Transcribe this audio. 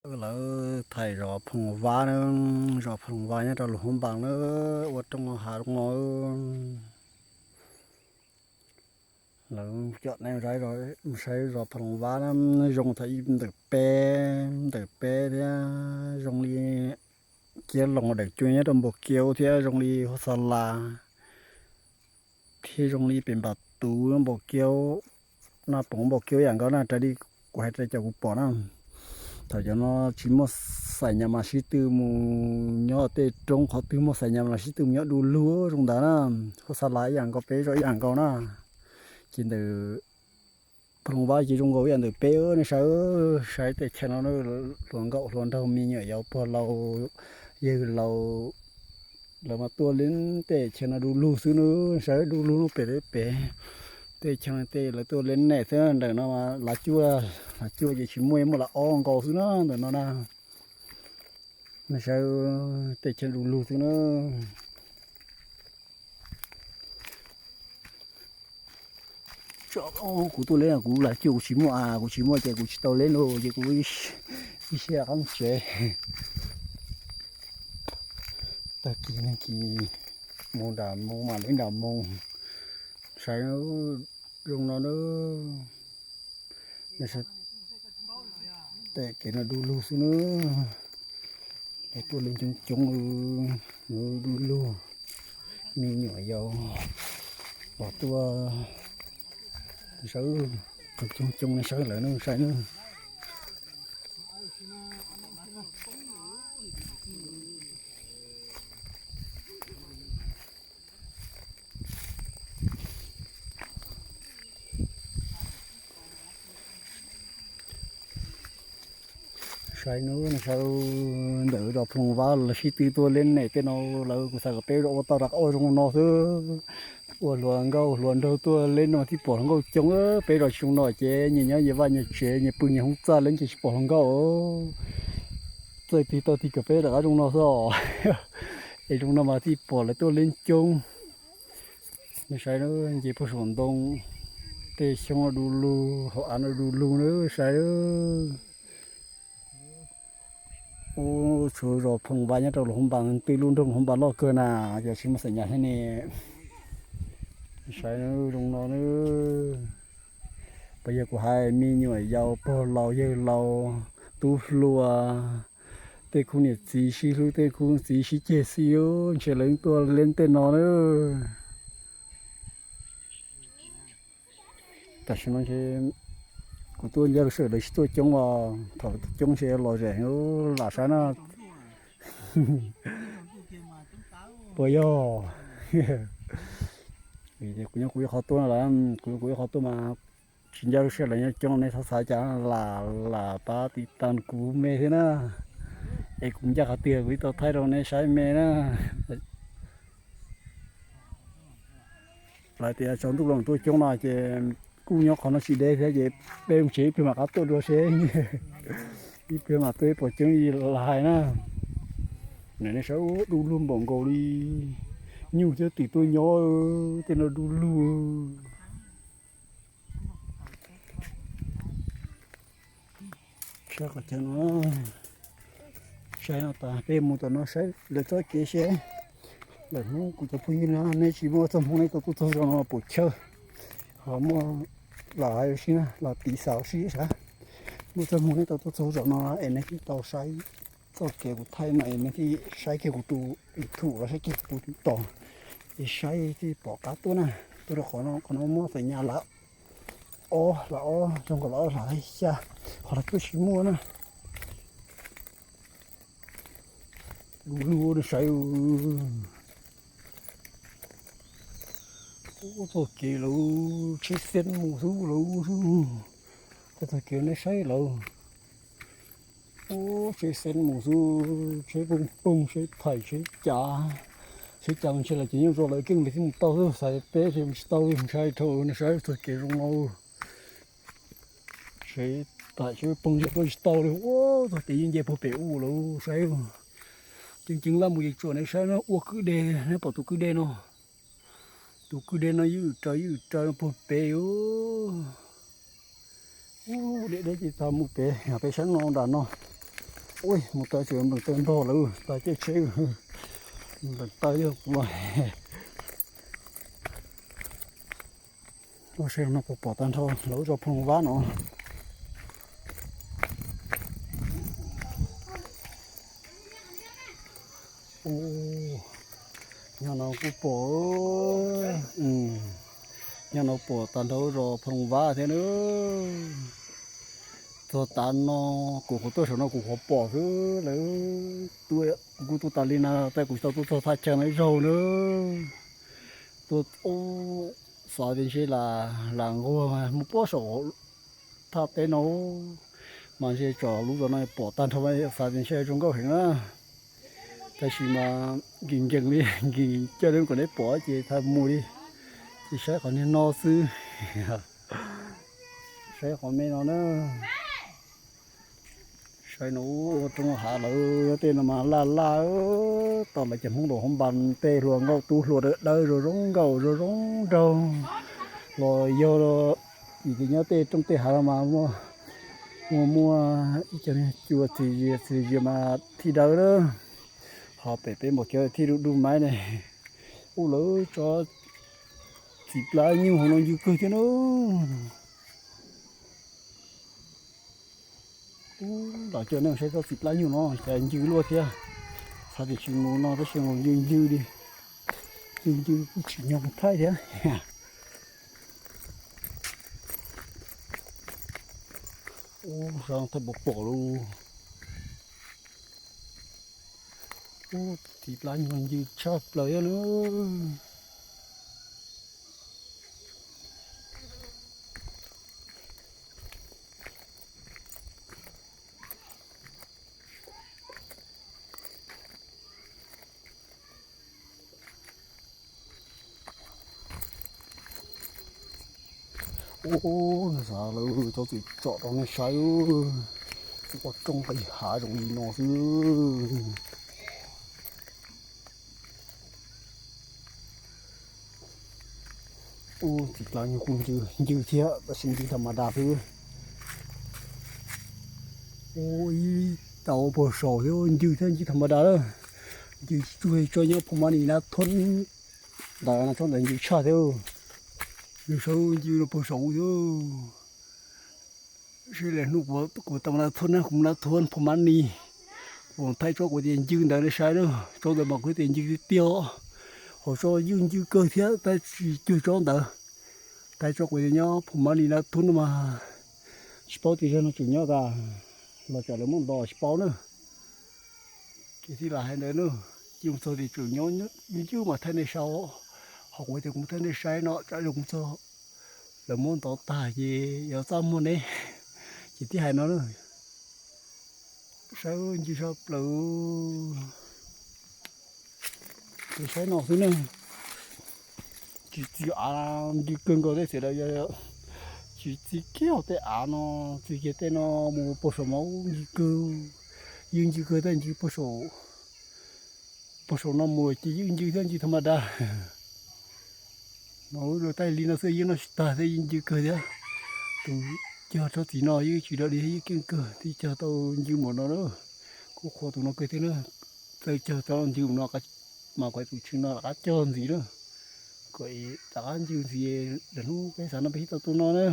Lawv thaij zos Phoos Vab na, zos Phoos Vab nyob rau Luas Huab Npas na, ua rooj hav zoo no. Lawv coj nej saib zos Phoos Vab na, zoo thaum ib ntawm peb, ntawm peb thiab zoo li kiab loos daim cuab nyob rau Npau Kiaub thiab zoo li Huab Xa Las thiab zoo li pem Npam Tuv Npau Kiaub, Naj Poov Npau Kiaub ib yam nkaus na, raws li kuv hais rau cov kuv pom na. Thaum cov no tsis muaj xais nyas mas sib tw mus nyob tej roob, qhov twg muaj xais nyas mas sib tw mus nyob du lug zoo ntawd na. Huab Xa Las ib yam nkaus, peb zos ib yam nkaus na. Ces ntawm Phoos Vab ces zoo nkaus ib yam ntawm peb, nej saib, saib tej chaw no, hluas nkauj hluas nraug me nyuam yaus pog laus yawg laus, lawv mas tuaj li tej chaw no du lug xwb na, saib du lug no pem pem. Tej chaw no tej lawv tuaj li nej xwb, ntawm no mas lav cuaj, lav cuaj ces tsis muaj, muaj lav ob nkaus xwb na ntawm no na. Nej saib tej chaw du lug xwb na. Kuv tuaj leb, kuv lav cuaj kuv tsis muaj, kuv tsis muaj ces kuv tsis tau leb lauj, ces kuv ib siab qab tsev. Tag kis ne kis mus nram moo mas leb nram moo, saib zoo no na. Tej kev no du lug xwb na. Tuaj li coob coob, du lug, me nyuam yaus los tuaj, saib, coob coob, saib lawv na, saib na. Saib no, saib ntawm zos Phoos Vab lawv sib tw tuaj leb nem tej no, lawv kuv xav kom peb zos ua tau rov qab ua zoo no xwb. Ua hluas nkauj hluas nraug tuaj leb no thiaj pom hluas nkauj coob, peb zos tsis zoo no ces nyias nyob nyias vaj nyias tsev, nyias pw nyias hoob txaj, leb ces tsis pom hluas nkauj. Txawj tig tau tig kom peb rov qab zoo no xwb os. Es zoo no mas thiaj pom lawv tuaj leb coob. Nej saib, nce puag saum ntoo, tej xyoob no du lug, hauv av no du lug na, saib. Ub, tshuav zos Phoos Vab nyob rau Luas Huab Npas, twb lub nroog Luas Huab Npas loj kawg na, yog tsis muaj xais nyas thiab ne. Saib zoo no na. Puas yog kuv hais, me nyuam yaus pog laus yawg laus, tub hluas, tej khub niam txiv sib hlub, tej khub txiv sib ceg xwb, ntshe lawv tuaj leb tej no na. Tam sim no ntshe kuv tuaj ncaj lub sij hawm lawv tsis tuaj coob os, thaum lawv tuaj coob ntshe los zem lam saib na. Puas yog? Kuv nyob kuv ib qho tuaj no lawm, kuv nyob kuv ib qho tuaj mas tsis ncaj lub sij hawm lawv nyob coob, nej txhob xav cas, lam lam pab tiv tas kuv me thiab na. Es kuv ncaj qhov twg kuv twb tau thaij rau nej saib me na. Lawv tias tsaus ntuj los tuaj coob no ces kuj nyob qhov no tsis deb thiab ces peb mus tsev ib pliag mam rov qab tuaj dua seb. Ib pliag mam tuaj pom coob li lawv hais na. Nej saib, du lug npaum nkaus li nyuj thiab twm tuaj nyob, tej no du lug. Saib qhov chaw no, saib no tas peb mus tom no saib lawv txoj kev seb. Lawm hnub kuv cov phooj ywg na, neb tsis muaj txoj hmoo neb tau tuaj txog zos no pum chawj, ho muaj lam hais ua si na, los tiv xav ua si sav. Muaj txoj hmoo neb tau tuaj txog zos no es neb thiaj tau saib txoj kev kuv thaij no, es neb thiaj saib kiag kuv tus YouTube los saib kiag kuv tus TikTok, es saib thiaj pom qab tuaj na. Tuaj rau qhov no, qhov no muaj xais nyas lam ob, lam ob, zoo nkaus lam ob lam xya, qhov no twb tsis muaj na. Du lug nej saib. Ub, txoj kev lawv tsheb xeeb mus xwb lawv xwb. Tej txoj kev nej saib lawv. Ub, tsheb xeeb mus xwb, tsheb phooj phooj, tsheb thaim, tsheb cav. Tsheb cav mas ntshe lawv ces nyob zos lawv keej lawv thiaj mus tau xwb, xav peb ces mus tsis tau li, ntshai dhau. Nej saib txoj kev zoo no. Tsheb thaim tsheb phooj ntshe tuaj tsis tau li. Ub, txoj kev yeej nce puag pem ub lawm saib. Ceev ceev laj mus ces tsuas nej saib no ua kwj deg, nej pom tus kwj deg no. Tus kwj deg no ywj raws ywj raws puag pem. Ub, deb deb ces tau mus pem, pem sab no nram no. Ui, mus tau tseem nplees taw nrog lawv tag caij tsheb, nplees taw yog kuv los. Ua saib no puas pom tag nrho lawv zos Phoos Vab no. Nyob no kuj pom, nyob no pom tag nrho zos Phoos Vab thiab na. Txog tav no, kuv qhuav tuaj saum no kuv qhuav pom xwb lawm. Kuv kuj tuaj tas li na, tab kuv tsis tau tuaj txog thaj chaw no ib zaug na. Tuaj xav tias ntshe lam nquag mus pob saum thaj teb no, mas ntshe tsom lub zos no pom tag nrho, xav tias ntshe zoo nkauj heev na. Tab sis mas nkim nkees li, nkim coj li kom neb pom ces thaum mus li, ces saib qhov niag no xwb. Saib qhov me no na. Saib no ua roob hav lawm, tej no mas laj laj, tom lawv cov Hmoob laus hauv npas tej hluas nkauj tub hluas dawb dawb zoo zoo nkauj zoo zoo nraug los yog vim tias nyob tej roob tej hav no mas muaj, muaj, muaj ib co cua txiv zias txiv zias mas thiaj dawb na. Ho pem peb npam kev thiaj du du maib ne. Ub, lawv tsob txiv plab nyuj hauv no ncw kawg thiab na. Ub, los coj nej saib tsob txiv plab nyuj no cas ncw luaj thiab. Xav tias tsis mus no tab sis mus ncw ncw li. Ncw ncw kuj tsim nyog mus thaij thiab. Ub, zoo thaij pom pom lauj. Ub, txiv plab nyuj ncw tshaj plaws thiab na. Ub, xav lawv tsob txiv tsom rau nej saib, ua roob nqis hav zoo li no xwb. Ub, txiv plab nyuj kuj ncw, ncw thiab tab sis ncw tha ma da xwb. Ub, ib tau puag saum thiab ncw thiab ncw tha ma da lawm. Ncw tsuag tso nyob Phu Ma Nis Nab Thuab ntawd no, tsob ntawd ncw tshaj thiab. Ncw saib ncw no puag saum thiab. Sib li hnub kuv tau Nab Thuab na, kuv Nab Thuab Phu Ma Nis, kuv thaij tsob kuv tias ncw ntawd nej saib na, tsob ntawd mas kuv tias ncw tiag tiag. Hauv tsob ywj ncw kawg thiab tab sis cuag tsob ntawd. Thaij tsob kuv tias nyob Phu Ma Nis Nab Thuab no mas tsis paub tias zag no tseem nyob tas, los tsam lawv muab nto tsis paub na. Ces thiaj li hais ntawd na, cia mus txog tias tseem nyob ywj mas thaij nej saib, ho kuv tias kuv mus thaij nej saib no tsam zoo mus txog lawv muab ntov tag ces yuav txaj muag ne. Ces thiaj hais no na. Saib ncw sab plaws. Ces saib no xwb na. Tsis txi av ncw kawg nkaus tej txiv daws yog tsis txi kiag tej av no, txi kiag tej no mus puag saum mas ncw kawg. Ywj ncw kawg tej ncw puag saum, puag saum no mus ces ywj ncw thiab ncw tha ma da. Mas ua rau taij li no xwb ywj noj tsis tag thiab ywj ncw kawg thiab. Tus cog tsob txiv no ywj tsis dog dig ywj keej kawg thiaj cog tau ncw npaum no na. Kuj qhuas tus no kawg thiab na. Txawj cog tsob ncw npaum no mas kuv tus tswv no rov qab cog ntxiv na. Kom rov qab ncw ntxiv, lwm hnub peb xav noj peb thiaj tau tuaj noj na.